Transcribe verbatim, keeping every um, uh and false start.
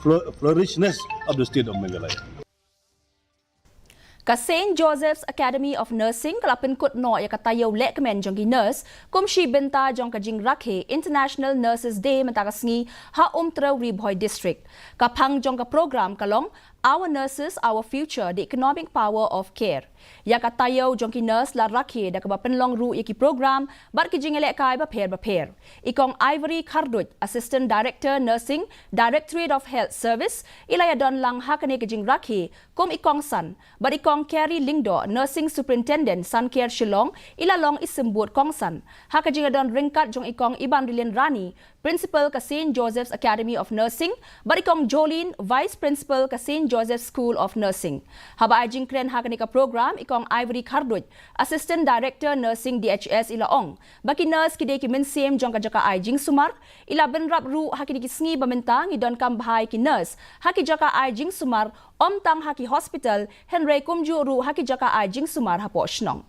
flourishness of the state of Meghalaya. Ka Saint Joseph's Academy of Nursing ka la pynkut noh ïa ka taïew lehkmen jong ki nurse kum shi bynta jong ka jingrakhe International Nurses Day mynta ka sngi ha Umtreuri Bhoi District. Ka phang jong ka program ka long Our Nurses, Our Future, the Economic Power of Care. Ïa ka taïew jong ki nurse la rakhe da kaba pynlong ruh ïa ki program bad ki jingïalehkai bapher bapher. I Kong Ivory Kharduit, Assistant Director Nursing, Directorate of Health Service, i la ïadon lang ha kane ka jingrakhe kum i kongsan, bad i Kong Carrie Lyngdoh, Nursing Superintendent, Sankhiar Shillong, i la long i symbud kongsan ha ka jingïadon ryngkat jong i Kong Ibanrilin Rani, Principal ka Saint Joseph's Academy of Nursing, bad i Kong Jolene, Vice Principal ka Saint Joseph's School of Nursing. Haba ai jingkren ha kane ka program, i Kong Ivory Kharduit, Assistant Director Nursing D H S, i la ong ba ki nurse ki dei ki mynsiem jong ka jaka ai jingsumar. I la bynrap ruh ha kine ki sngi ba mynta ngi donkam bha ïa ki nurse ha ki jaka ai jingsumar, ym tang ha ki hospital, hynrei kumjuh ruh ha ki jaka ai jingsumar hapoh shnong.